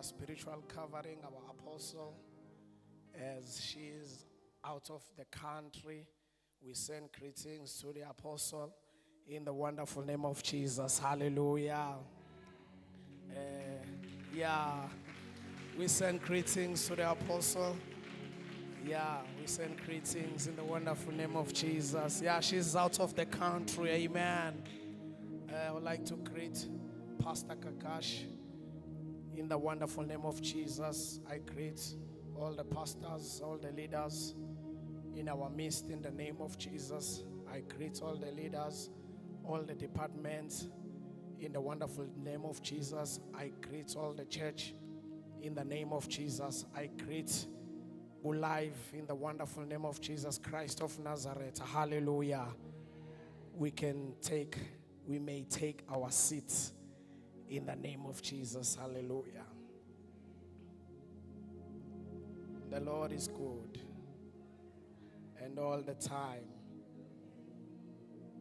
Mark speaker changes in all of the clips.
Speaker 1: our spiritual covering, our apostle, as she is out of the country. We send greetings to the apostle in the wonderful name of Jesus. Hallelujah. Yeah, we send greetings to the apostle. Yeah, we send greetings in the wonderful name of Jesus. Yeah, she's out of the country. Amen. I would like to greet Pastor Kakash in the wonderful name of Jesus. I greet all the pastors, all the leaders in our midst in the name of Jesus. I greet all the leaders, all the departments in the wonderful name of Jesus. I greet all the church in the name of Jesus. I greet live in the wonderful name of Jesus Christ of Nazareth. Hallelujah. We may take our seats in the name of Jesus. Hallelujah. The Lord is good and all the time.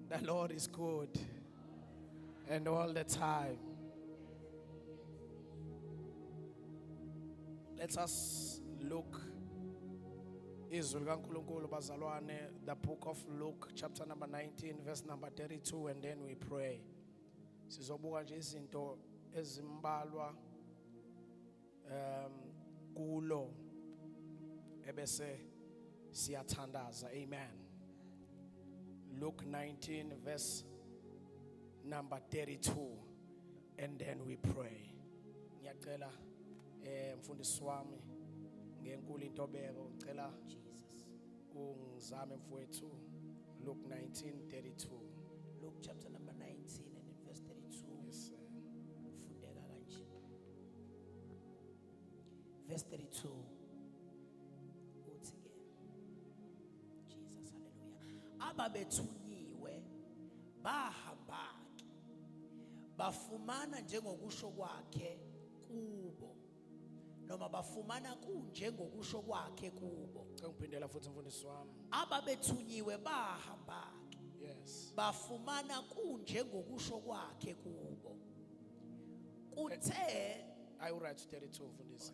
Speaker 1: The Lord is good and all the time. Let us look izwi likaNkulunkulu bazalwane, the book of Luke, chapter number 19, verse number 32, and then we pray. Sizobuka nje izinto ezimbalwa kulo ebese siyathandaza. Amen. Luke 19 verse number 32, and then we pray. Ngiyacela mfundisi wami ngenkulu intobeko ngicela
Speaker 2: Jesus.
Speaker 1: Ungizame mfowethu, Luke 19:32.
Speaker 2: Luke chapter number 19 and in verse 32.
Speaker 1: Yes, sir.
Speaker 2: Fundeka kanje. Verse 32. Uthi ke, Jesus, hallelujah. Ababethunyiwe bahamba ke bafumana njengokusho kwakhe kubo noma bafumana kunjengokusho kwakhe kubo.
Speaker 1: Cela ngiphindela futhi mfundisi wami.
Speaker 2: Ababethunyiwe bahamba ke bafumana kunjengokusho kwakhe kubo kuthe
Speaker 1: I will write 32, mfundisi.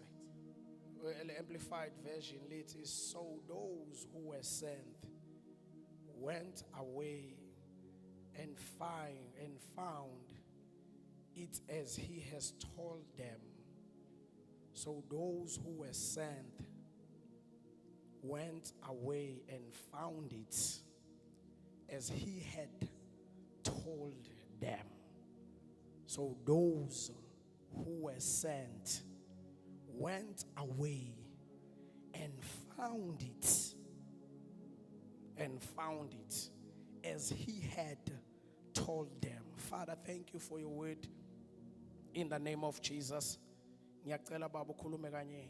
Speaker 1: The Amplified Version lithi, "So those who were sent went away and found it as he has told them." So those who were sent went away and found it as he had told them. So those who were sent went away and found it as he had told them. Father, thank you for your word in the name of Jesus. Ngiyacela baba ukhulume kanye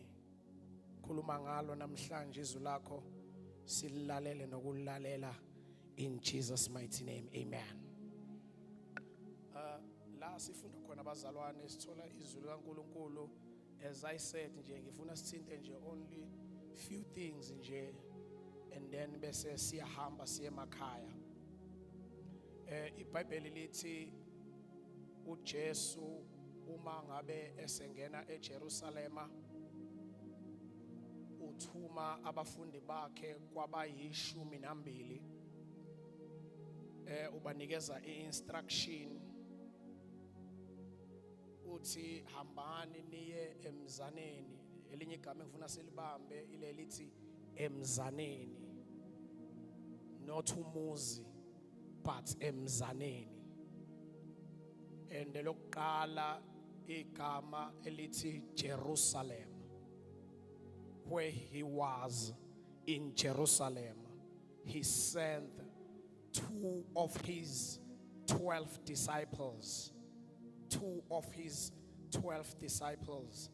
Speaker 1: khuluma ngalo namhlanje izwi lakho sililalele nokulalela in Jesus' mighty name. Amen. La sifunda khona abazalwane sithola izwi likaNkulunkulu. As I said nje ngifuna sithinte nje only few things nje and then bese siyahamba siye emakhaya. IBhayibheli lithi uJesu uma ngabe esengena eJerusalema uthuma abafundi bakhe kwabayishumi nambili, ubanikeza i-instruction, uthi hambani niye emzaneni. Elinye igama engifuna silibambe ile lithi emzaneni, not umuzi but emzaneni. And lokuqala igama elithi Jerusalem. Where he was in Jerusalem, he sent two of his 12 disciples, two of his 12 disciples.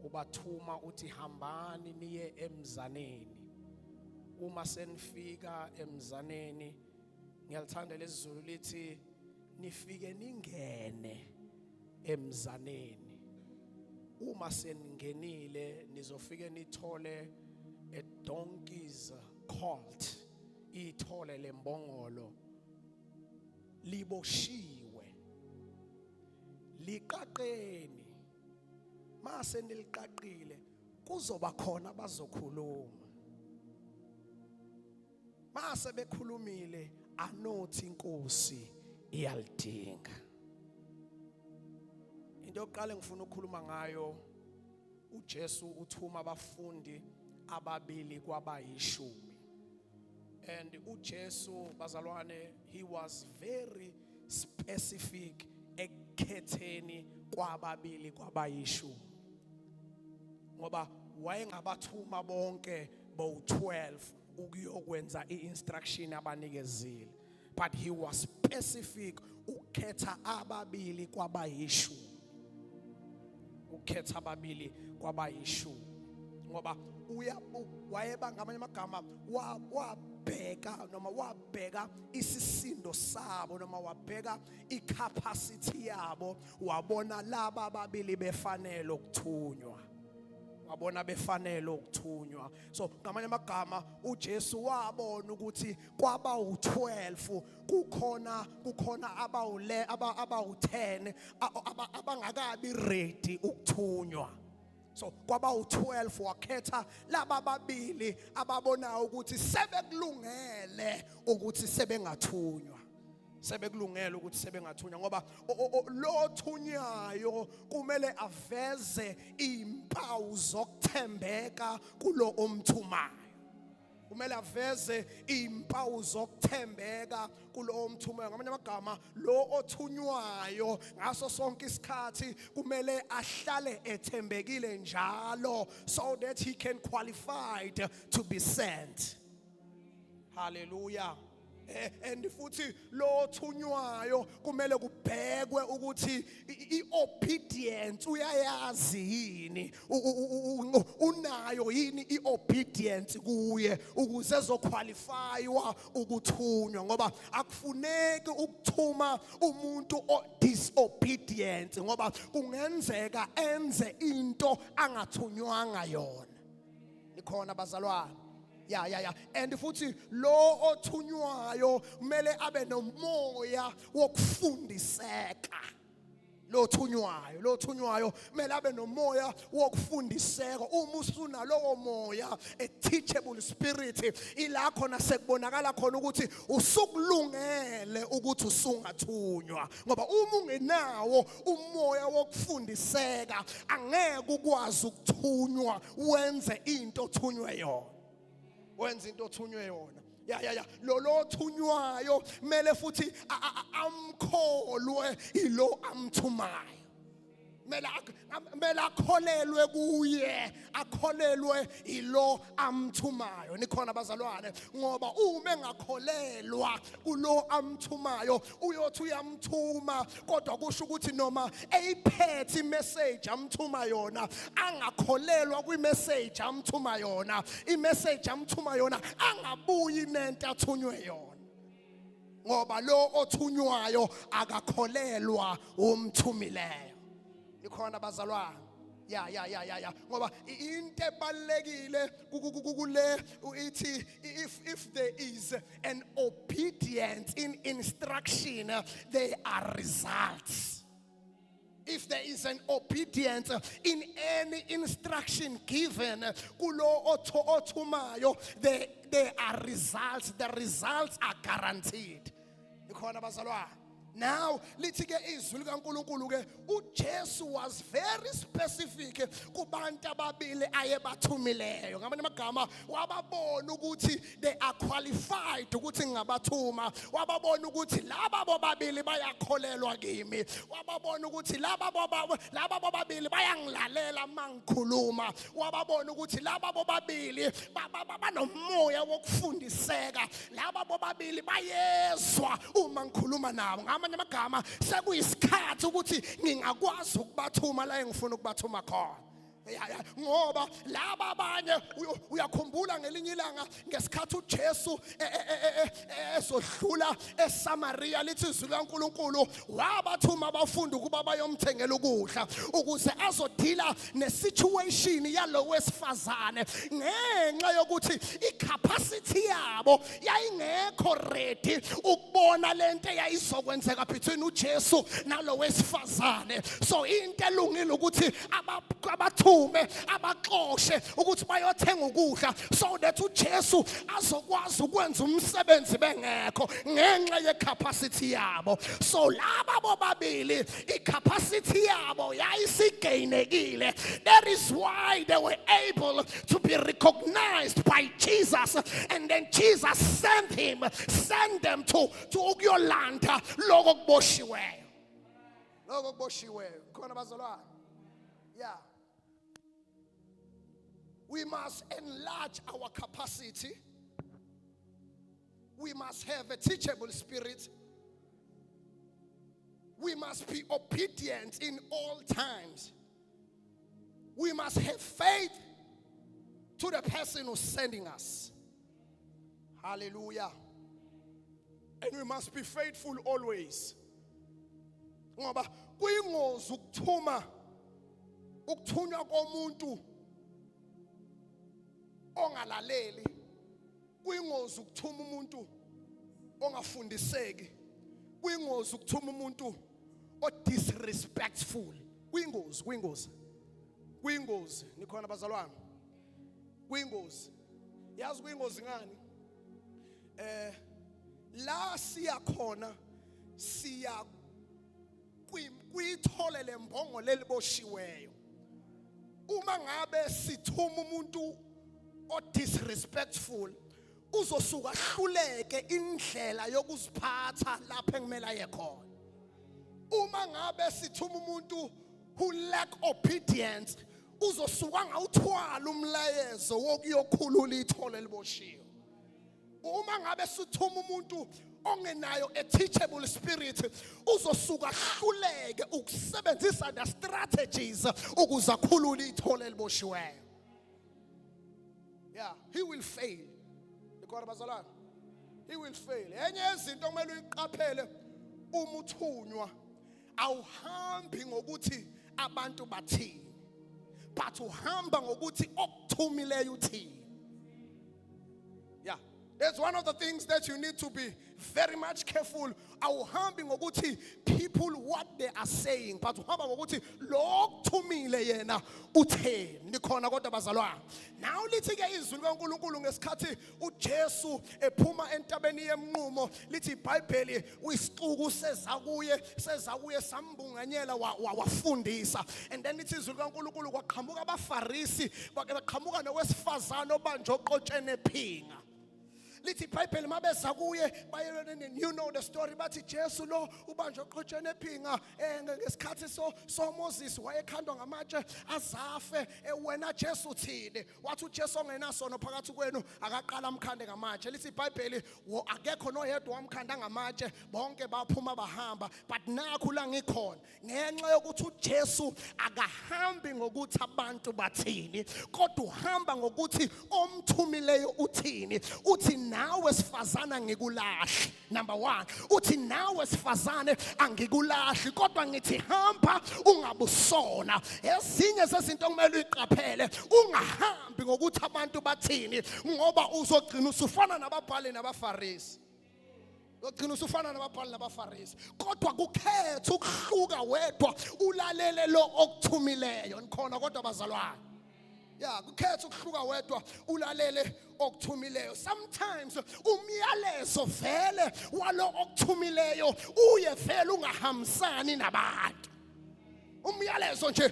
Speaker 1: Ubathuma uthi hambani niye emzaneni. Uma senifika emzaneni, ngiyalithanda lesiZulu lithi nifike ningene emzaneni. Uma seningenile nizofike nithole a donkey's colt, ithole lembongolo liboshiwe liqaqeni. Mase niliqaqile kuzoba khona abazokhuluma. Mase bekhulumile anothi inkosi iyalidinga. Into yokuqala engifuna ukukhuluma ngayo, uJesu uthuma abafundi ababili kwabayishumi. And uJesu, bazalwane, he was very specific ekukhetheni kwababili kwabayishumi. Ngoba wayengabathuma bonke bowu12 ukuyokwenza i-instruction abanikezile. But he was specific ukukhetha ababili kwabayishumi. Ukukhetha ababili kwabayishumi. Ngoba uyabu wayeba, ngamanye amagama, wabheka noma wabheka isisindo sabo noma wabheka icapacity yabo, wabona laba ababili befanele ukuthunywa, wabona befanele ukuthunywa. So ngamanye amagama uJesu wabona ukuthi kwaba u12 kukhona abawule abawu10 abangakabi ready ukuthunywa. So kwaba u12 wakhetha laba ababili ababonayo ukuthi sebekulungele ukuthi sebengathunywa, sebekulungela ukuthi sebengathunywa, ngoba lo thunyayo kumele aveze impawu zokuthembeka kulo omthumayo, kumele aveze impawu zokuthembeka kulo omthumayo. Ngamanye amagama, lo othunywayo ngaso sonke isikhathi kumele ahlale ethembekile njalo so that he can qualified to be sent. Hallelujah. And futhi lo thunywayo kumele kubhekwe ukuthi i-obedience uyayazi yini, unayo yini i-obedience kuye ukuze ezoqualifywa ukuthunywa, ngoba akufuneki ukuthuma umuntu o disobedient, ngoba kungenzeka enze into angathunywanga yona. Nikhona, bazalwane? Ya, and futhi lo othunywayo kumele abe nomoya wokufundiseka. Lo thunywayo kumele abe nomoya wokufundiseka. Uma usunalowo moya, a teachable spirit, ila khona sekubonakala khona ukuthi usukulungele ukuthi usungathunywa, ngoba uma ungenawo umoya wokufundiseka angeke ukwazi ukuthunywa wenze into othunywe yona, wenza into othunywe yona. Ya, lo thunywayo kumele futhi amkholwe ilo amthumayo, kumele akholelwe kuye, akholelwe ilo amthumayo. Nikhona, bazalwane? Ngoba uma engakholelwa kulo amthumayo, uyothi uyamthuma kodwa kusho ukuthi noma eyiphethe imessage amthuma yona, angakholelwa kwimessage amthuma yona, imessage amthuma yona angabuyi nento athunywe yona, ngoba lo othunywayo akakholelwa umthumileyo. Ikhona, bazalwane? Ya, ngoba into ebalekile kule ithi if there is an obedience in instruction, there are results. If there is an obedience in any instruction given kulo othumayo, there are results. The results are guaranteed. Ikhona, bazalwane? Now lithi ke izwi likaNkuluNkulu ke, uJesu was very specific kubantu ababili ayebathumileyo. Ngamanye amagama, wababona ukuthi they are qualified ukuthi ngingabathuma, wababona ukuthi laba bobabili bayakholelwa kimi, wababona ukuthi laba bobabili bayangilalela mangikhuluma, wababona ukuthi laba bobabili banomoya wokufundiseka, laba bobabili bayezwa uma ngikhuluma nabo. Ngamanye amagama, sekuyisikhathi ukuthi ngingakwazi ukubathuma la engifuna ukubathuma khona.
Speaker 3: Ya, ngoba laba abanye uyakhumbula ngelinye ilanga ngesikhathi uJesu ezodlula eSamaria, lithi izwi likaNkulunkulu wabathuma abafundi ukuba bayomthengela ukudla ukuze azodila nesituation yalo wesifazane, ngenxa yokuthi icapacity yabo yayingekho ready ukubona lento eyayizokwenzeka between uJesu nalo wesifazane. So into elungile ukuthi abathume, abaxoshe ukuthi bayothenga ukudla so that uJesu azokwazi ukwenza umsebenzi bengekho, ngenxa yecapacity yabo. So laba bobabili icapacity yabo yayisigainekile. That is why they were able to be recognized by Jesus, and then Jesus sent them to ukuyolanda lokho kuboshiweyo, lokho kuboshiweyo. Khona bazalwane, yeah, we must enlarge our capacity. We must have a teachable spirit. We must be obedient in all times. We must have faith to the person who's sending us. Hallelujah. And we must be faithful always, ngoba kuyingozi ukuthuma, ukuthunywa komuntu ongalaleli. Kuyingozi ukuthuma umuntu ongafundiseki. Kuyingozi ukuthuma umuntu o disrespectful. Kuyingozi, kuyingozi, kuyingozi. Nikhona bazalwane? Kuyingozi. Yazi kuyingozi ngani? La siya khona, siya kwithole lembongo leliboshiweyo. Uma ngabe sithuma umuntu o disrespectful, uzosuka ahluleke indlela yokuziphatha lapha engimele aye khona. Uma ngabe sithuma umuntu who lack obedience, uzosuka angawuthwala umlayezo wokuyokhulula ithole eliboshiwe. Uma ngabe sithuma umuntu ongenayo a teachable spirit, uzosuka ahluleke ukusebenzisa the strategies ukuze akhulule ithole eliboshiweyo. Yeah, he will fail. Ikhona bazalwane? He will fail. Enye yezinto okumele uyiqaphele uma uthunywa, awuhambi ngokuthi abantu bathini, but uhamba ngokuthi okuthumileyo uthini. Yeah, that's one of the things that you need to be very much careful. Awuhambi ngokuthi people, what they are saying, but uhamba ngokuthi lo okuthumile yena utheni. Nikhona kodwa bazalwane? Now lithi ke izwi likaNkulunkulu, ngesikhathi uJesu ephuma entabeni yeMnqumo, lithi iBhayibheli isixuku seza kuye sambunganyela, wafundisa. And then lithi izwi likaNkulunkulu kwaqhamuka abaFarisi, baqhamuka nowesifazane obanjwe oqotsheni ephinga. Lithi iBhayibheli mabeza kuye bayelene, you know the story, bathi, "Jesu, lo ubanjwe oqotsheni ephinga. Ngesikhathi so Moses wayekhandwa ngamatshe azafe. Wena Jesu uthini?" Wathi uJesu, "Ongenasono phakathi kwenu akaqala amkhande ngamatshe." Lithi iBhayibheli akekho noyedwa wamkhanda ngamatshe, bonke baphuma bahamba. But nakhu la ngikhona, ngenxa yokuthi uJesu akahambi ngokuthi abantu bathini, kodwa uhamba ngokuthi omthumileyo uthini. Uthi, "Nawe sifazana, ngikulahli." Number 1, uthi, "Nawe sifazane, angikulahli, kodwa ngithi hamba ungabusona." Ezinye zezinto okumele uyiqaphele, ungahambi ngokuthi abantu bathini, ngoba uzogcina usufana nababhali nabaFarisi. Uzogcina usufana nababhali nabaFarisi. Kodwa kukhetha ukuhluka wedwa, ulalele lo okuthumileyo. Nikhona kodwa bazalwane? Ya, kukhetha ukuhluka wedwa, ulalele okuthumileyo. Sometimes umyalezo vele walo okuthumileyo uye vele ungahambisani nabantu. Umyalezo nje,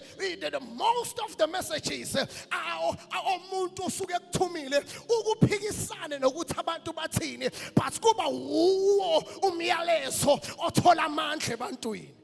Speaker 3: the most of the messages omuntu osuke ekuthumile ukuphikisane nokuthi abantu bathini, but kuba wuwo umyalezo othola amandla ebantwini.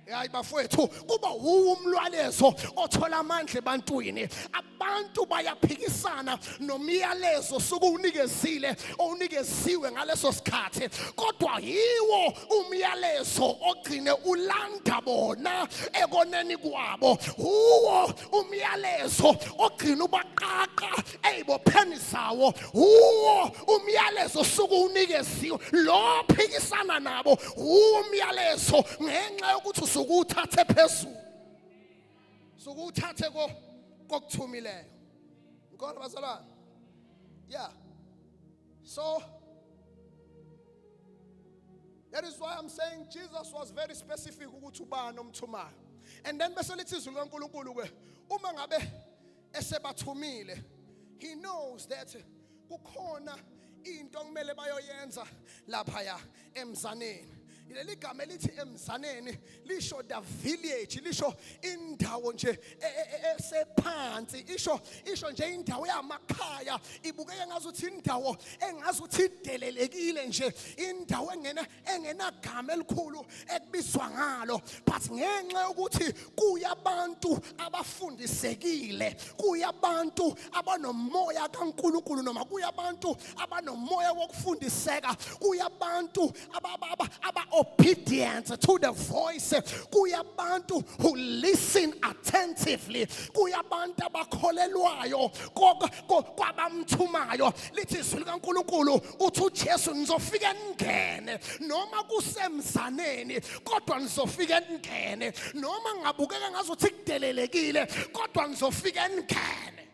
Speaker 3: Hayi bafowethu, kuba wuwo umlwalezo othola amandla ebantwini. Abantu bayaphikisana nomyalezo sukuwunikezile, owunikeziwe ngaleso sikhathi, kodwa yiwo umyalezo ogcine ulanda bona ekoneni kwabo. Huwo umyalezo ogcina ubaqaqa ezibopheni zawo. Huwo umyalezo sukuwunikeziwe lo phikisana nabo. Huwo umyalezo ngenxa yokuthi usukuwuthathe phezulu, sukuwuthathe ko kokuthumileyo. Ngikhona bazalwane? Yeah, so that is why I'm saying Jesus was very specific ukuthi ubani omthumayo. And then bese lithi izwi likaNkulunkulu ke, uma ngabe esebathumile, he knows that kukhona into okumele bayoyenza laphaya emzaneni. Leli gama elithi emzaneni lisho the village, lisho indawo nje esephansi, isho nje indawo yamakhaya, ibukeke ngazuthi indawo engazuthi idelelekile nje, indawo engena engenagama elikhulu ekubizwa ngalo. But ngenxa yokuthi kuyabantu abafundisekile, kuyabantu abanomoya kaNkulunkulu, noma kuyabantu abanomoya wokufundiseka, kuyabantu aba obedient to the voice, kuyabantu who listen attentively, kuyabantu abakholelwayo kwabamthumayo. Lithi izwi likaNkulunkulu, uthi uJesu, nizofika ningene noma kusemzaneni, kodwa nizofika ningene noma ngabukeka ngazuthi kudelelekile, kodwa nizofika ningene.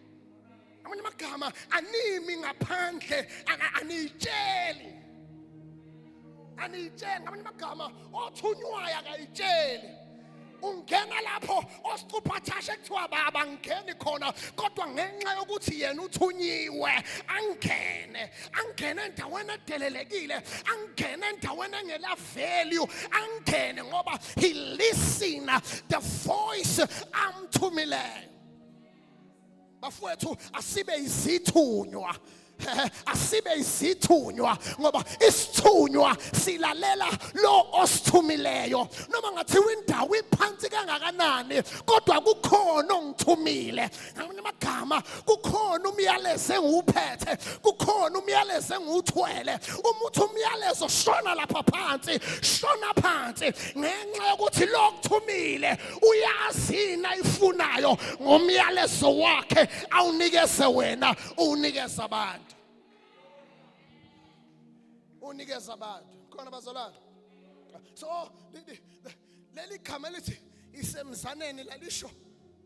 Speaker 3: Amanye amagama, animi ngaphandle, aniyitsheli, aniyitsheli. Ngamanye amagama, othunywayo akayitsheli, ungena lapho osicuphathashe kuthiwa baba ngeni khona, kodwa ngenxa yokuthi yena uthunyiwe, angene, angene endaweni edelelekile, angene endaweni engela value, angene ngoba he listen the voice amthumileyo. Bafowethu, asibe izithunywa, asibe izithunywa, ngoba isithunywa silalela lo osithumileyo. Noma ngathiwa indawo iphansi kangakanani, kodwa kukhona ongithumile. Ngamanye amagama, kukhona umyalezo engiwuphethe, kukhona umyalezo engiwuthwele. Uma uthi umyalezo shona lapha phansi, shona phansi, ngenxa yokuthi lo okuthumile uyazi yini ayifunayo ngomyalezo wakhe awunikeze wena, uwunikeza abantu, unikeza abantu. Khona bazalwane? So leli gama lithi isemzaneni lalisho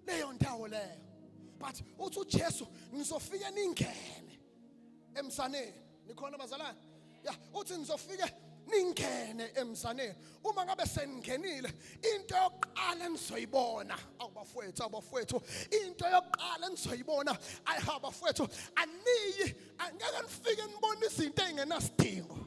Speaker 3: leyo ndawo leyo. But uthi uJesu, ngizofika ningene emzaneni. Nikhona bazalwane? Ya, uthi nizofike ningene emzaneni. Uma ngabe seningenile, into yokuqala enizoyibona, awubafowethu, awubafowethu, into yokuqala enizoyibona, ayihaba bafowethu, aniyi, angeke nifike nibone izinto ezingenasidingo,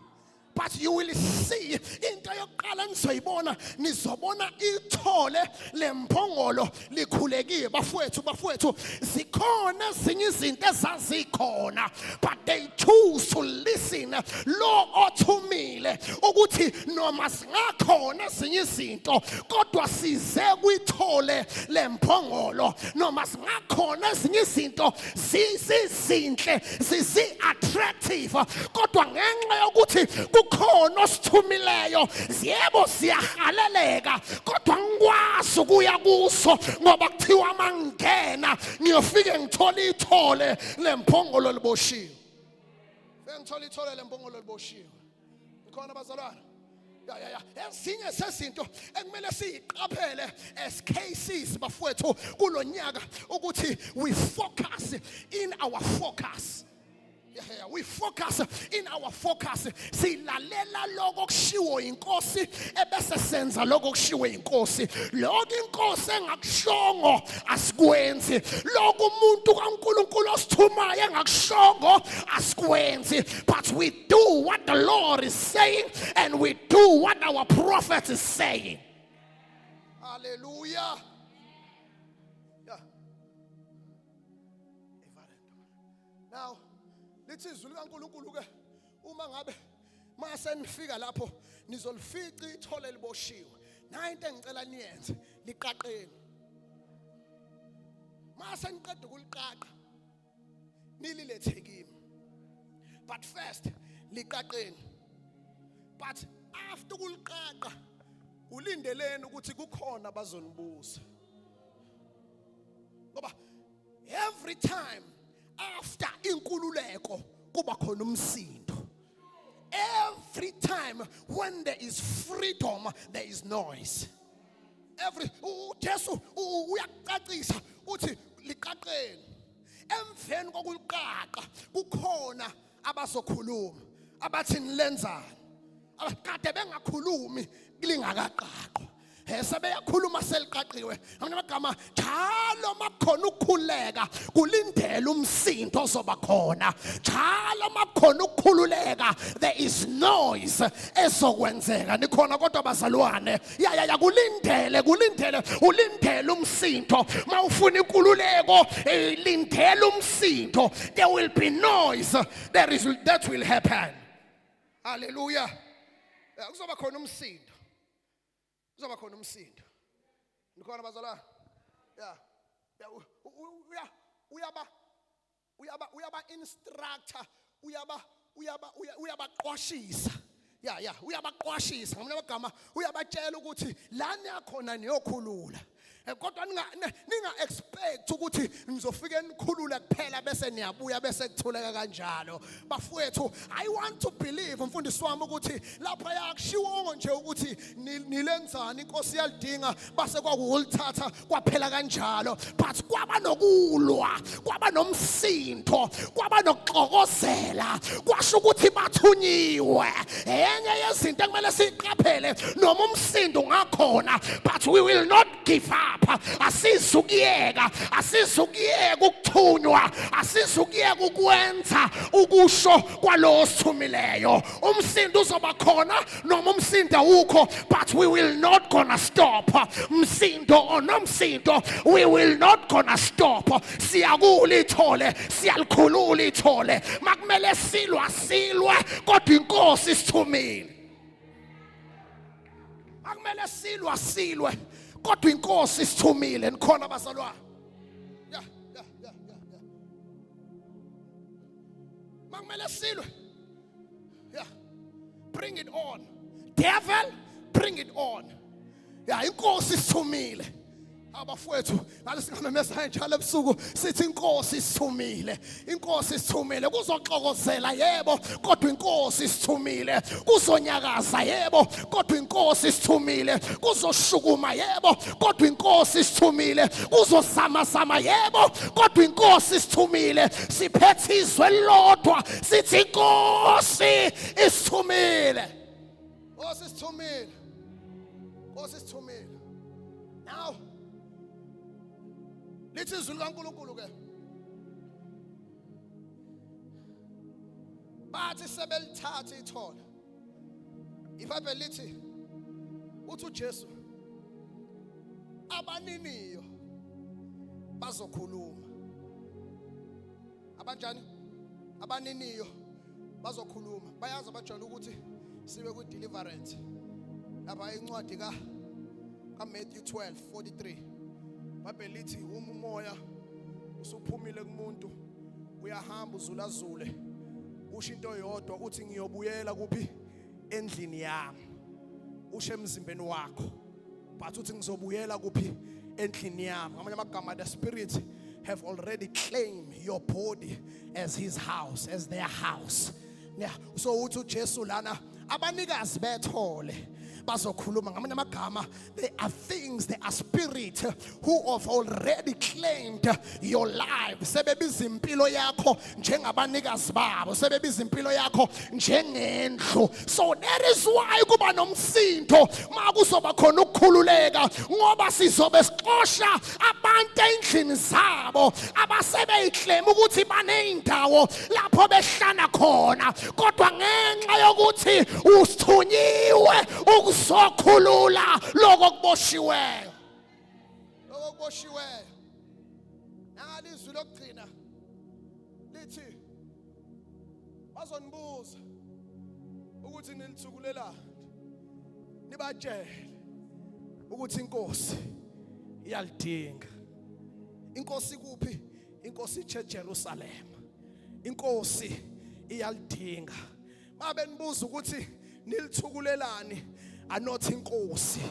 Speaker 3: but you will see, into yokuqala nizoyibona, nizobona ithole lempongolo likhulekile. Bafowethu, bafowethu, zikhona ezinye izinto ezazikhona, but they choose to listen lo othumile ukuthi noma singakhona ezinye izinto, kodwa size kwithole lempongolo. Noma singakhona ezinye izinto zizinhle, zizi-attractive, kodwa ngenxa yokuthi kukhona osithumileyo, yebo siyahaleleka, kodwa ngikwazi ukuya kuso ngoba kuthiwa mangena ngiyofike ngithole ithole lempongolo liboshiwe. Fike ngithole ithole lempongolo liboshiwe. Ngikhona bazalwane? Ya, ezinye sezinto ekumele siyiqaphele as cases, bafowethu, kulonyaka, ukuthi we focus in our focus. Yeah, we focus in our focus. Silalela lokho kushiwo inkosi, ebese senza lokho kushiwo inkosi. Lokho inkosi engakushongo asikwenzi. Lokho umuntu kaNkulunkulu osithumayo engakushongo asikwenzi. But we do what the Lord is saying and we do what our prophet is saying. Hallelujah. Yeah. Now, lithi izwi likaNkulunkulu ke, uma ngabe mase nifika lapho, nizolifica ithole liboshiwe. Nayi into engicela niyenze, liqaqeni. Mase niqeda ukuliqaqa, nililethe kimi. But first liqaqeni. But after ukuliqaqa, ulindeleni ukuthi kukhona abazonibuza. Ngoba every time after inkululeko kuba khona umsindo. Every time when there is freedom, there is noise. Every uJesu uyakucacisa, uthi liqaqeni. Emveni kokuliqaqa kukhona abazokhuluma, abathi nilenzani. Abakade bengakhulumi lingakaqaqwa. Sebeyakhuluma seliqaqiwe. Ngamanye amagama, njalo makukhona ukukhululeka kulindele umsindo ozoba khona. Njalo makukhona ukukhululeka, there is noise ezokwenzeka. Nikhona kodwa bazalwane? Ya ya ya, kulindele, kulindele, ulindele umsindo. Mawufuna inkululeko, lindele umsindo. There will be noise. There is that will happen. Hallelujah. Kuzoba khona umsindo. Kuzoba khona umsindo. Nikhona bazalwane? Ya, uyaba instructor, uyabaqwashisa. Ya, uyabaqwashisa. Ngamanye amagama uyabatshela ukuthi la niyakhona niyokhulula. Kodwa ninga expect ukuthi nizofike nikhulule kuphela bese niyabuya bese kuthuleka kanjalo. Bafowethu, I want to believe, mfundisi wami, ukuthi lapha yakushiwongo nje ukuthi nilenzani, inkosi yalidinga base kwakuwulithatha kwaphela kanjalo, but kwaba nokulwa, kwaba nomsindo, kwaba nokuxokozela, kwasho ukuthi bathunyiwe. Enye yezinto ekumele siyiqaphele, noma umsindo ungakhona, but we will not give up. Asizukuyeka, asizukuyeka ukuthunywa, asizukuyeka ukwenza ukusho kwalowo osithumileyo. Umsindo uzoba khona noma umsindo awukho, but we will not gonna stop. Msindo or nomsindo, we will not gonna stop. Siyakula ithole, siyalikhulula ithole. Makumele silwa, silwe, kodwa inkosi isithumile. Akumele silwa, silwe, kodwa inkosi isithumile. Nikhona bazalwane? Ya. Makumele silwe, yeah, bring it on, devil, bring it on. Ya, inkosi isithumile. Abafowethu, ngale singamemeza njalo ebusuku sithi inkosi isithumile, inkosi isithumile. Kuzoxokozela, yebo, kodwa inkosi isithumile. Kuzonyakaza, yebo, kodwa inkosi isithumile. Kuzoshukuma, yebo, kodwa inkosi isithumile. Kuzozama zama, yebo, kodwa inkosi isithumile. Siphethe izwe lodwa, sithi inkosi isithumile. Nkosi isithumile, Nkosi isithumile. Now lithi izwi likaNkulunkulu ke, bathi sebelithatha ithole, iBhayibheli lithi, uthi uJesu, abaniniyo bazokhuluma. Abanjani? Abaniniyo bazokhuluma. Bayazi abajwayele ukuthi sibe kwi deliverance lapha, incwadi ka Matthew 12:43, iBhayibheli lithi uma umoya usuphumile kumuntu, uyahamba uzulazule, usho into eyodwa, uthi ngiyobuyela kuphi? Endlini yami. Usho emzimbeni wakho, but uthi ngizobuyela kuphi? Endlini yami. Ngamanye amagama, the spirit have already claimed your body as his house, as their house. Yeah, so uthi uJesu lana abanikazi bethole bazokhuluma. Ngamanye amagama, there are things, there are spirit who have already claimed your life. Sebebiza impilo yakho njengabanikazi babo, sebebiza impilo yakho njengendlu. So that is why kuba nomsindo makuzoba khona ukukhululeka, ngoba sizobe sixosha abantu endlini zabo abasebeyiclaim ukuthi baneyindawo lapho behlala khona, kodwa ngenxa yokuthi usithunyiwe ukuzokhulula lokho kuboshiweyo, lokho kuboshiweyo. Nangalizwi lokugcina lithi bazonibuza ukuthi nilithukulelani, nibatshele. Ukuthi inkosi iyalidinga. Inkosi kuphi? Inkosi iche Jerusalem. Inkosi iyalidinga. Mabe nibuza ukuthi nilithukulelani, anothi inkosi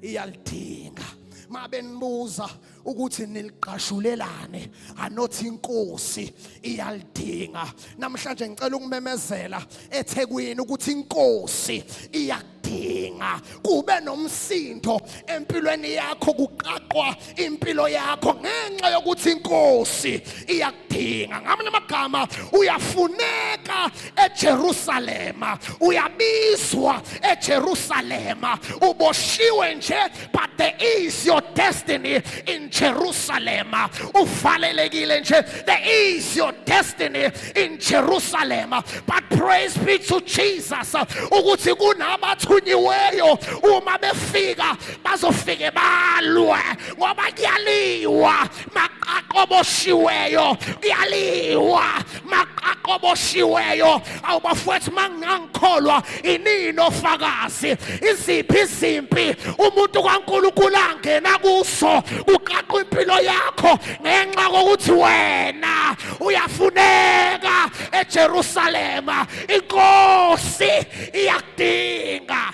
Speaker 3: iyalidinga. Mabe nibuza ukuthi niliqashulelane, anothi inkosi iyalidinga. Namhlanje ngicela ukumemezela eThekwini ukuthi inkosi iyakudinga. Kube nomsindo empilweni yakho, kuqaqwa impilo yakho ngenxa yokuthi inkosi iyakudinga. Ngamanye amagama, uyafuneka eJerusalema, uyabizwa eJerusalema. Uboshiwe nje, but there is your destiny in Jerusalem. Uvalelekile nje, there is your destiny in Jerusalem. But praise be to Jesus ukuthi kunabathunyiweyo, uma befika bazofike balwe, ngoba kuyaliwa maqaqoboshiweyo, kuyaliwa maqaqoboshiweyo. Awubafowethu, mangingangikholwa inini ofakazi? Iziphi izimpi umuntu kaNkulunkulu angena kuso kuqaqa impilo yakho ngenxa kokuthi wena uyafuneka eJerusalema? Inkosi iyakudinga.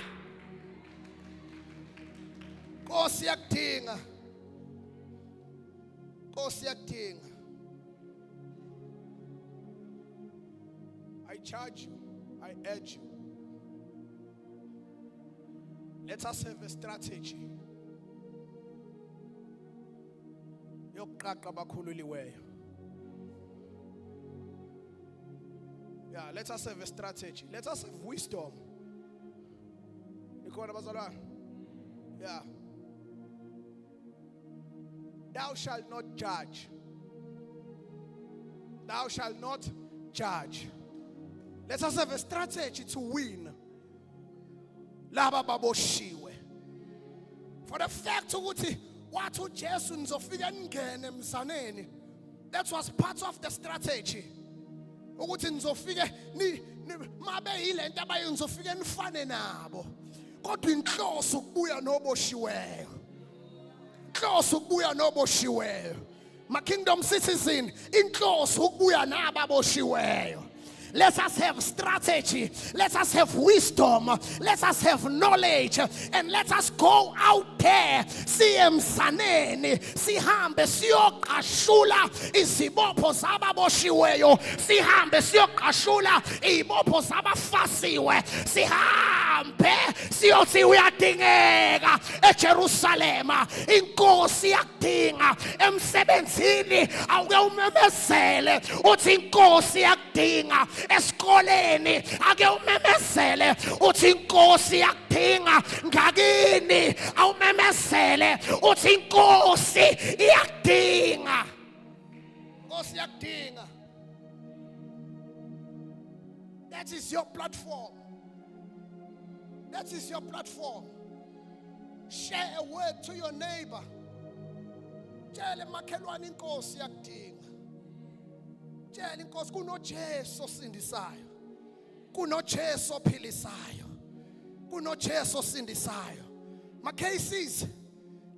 Speaker 3: Nkosi iyakudinga. Nkosi iyakudinga. I charge you, I urge you. Let us have a strategy yokuqaqa abakhululiweyo. Yeah, let us have a strategy. Let us have wisdom. Nikhona bazalwane? Yeah. Thou shalt not judge. Thou shalt not judge. Let us have a strategy to win laba baboshiwe. For the fact ukuthi wathi uJesu nizofika ningene emzaneni, that was part of the strategy ukuthi nizofike ni mabe yilento abayo, nizofike nifane nabo, kodwa inhloso ukubuya noboshiweyo, inhloso ukubuya noboshiweyo. Ma kingdom citizen, inhloso ukubuya nababoshiweyo. Let us have strategy. Let us have wisdom. Let us have knowledge. And let us go out there. Siye emzaneni. Sihambe siyoqashula izibopho zababoshiweyo. Sihambe siyoqashula izibopho zabafasiwe. Sihambe siyothi uyadingeka eJerusalema. Inkosi iyakudinga emsebenzini. Awuke umemezele uthi inkosi iyakudinga. Esikoleni ake umemezele uthi inkosi iyakudinga. Ngakini awumemezele uthi inkosi iyakudinga. Inkosi iyakudinga. That is your platform. That is your platform. Share a word to your neighbor. Tshele makhelwane inkosi iyakudinga. Tshela inkosi kunoJesu osindisayo. KunoJesu ophilisayo. KunoJesu osindisayo. My cases,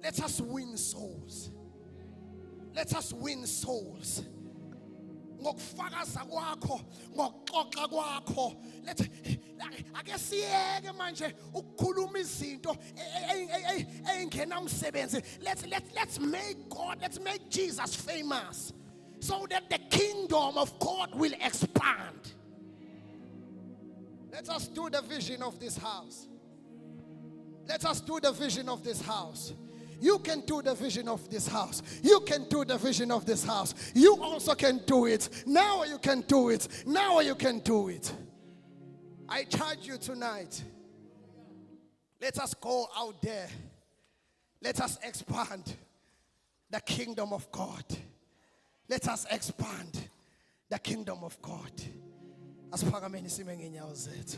Speaker 3: let us win souls. Let us win souls. Ngokufakaza kwakho, ngokuxoxa kwakho, let ake siyeke manje ukukhuluma izinto ey'ngenamsebenzi. Let's make God, let's make Jesus famous so that the kingdom of God will expand. Let us do the vision of this house. Let us do the vision of this house. You can do the vision of this house. You can do the vision of this house. You also can do it. Now you can do it. Now you can do it. I charge you tonight. Let us go out there. Let us expand the kingdom of God. Let us expand the kingdom of God. Asiphakameni sime ngenyawo zethu.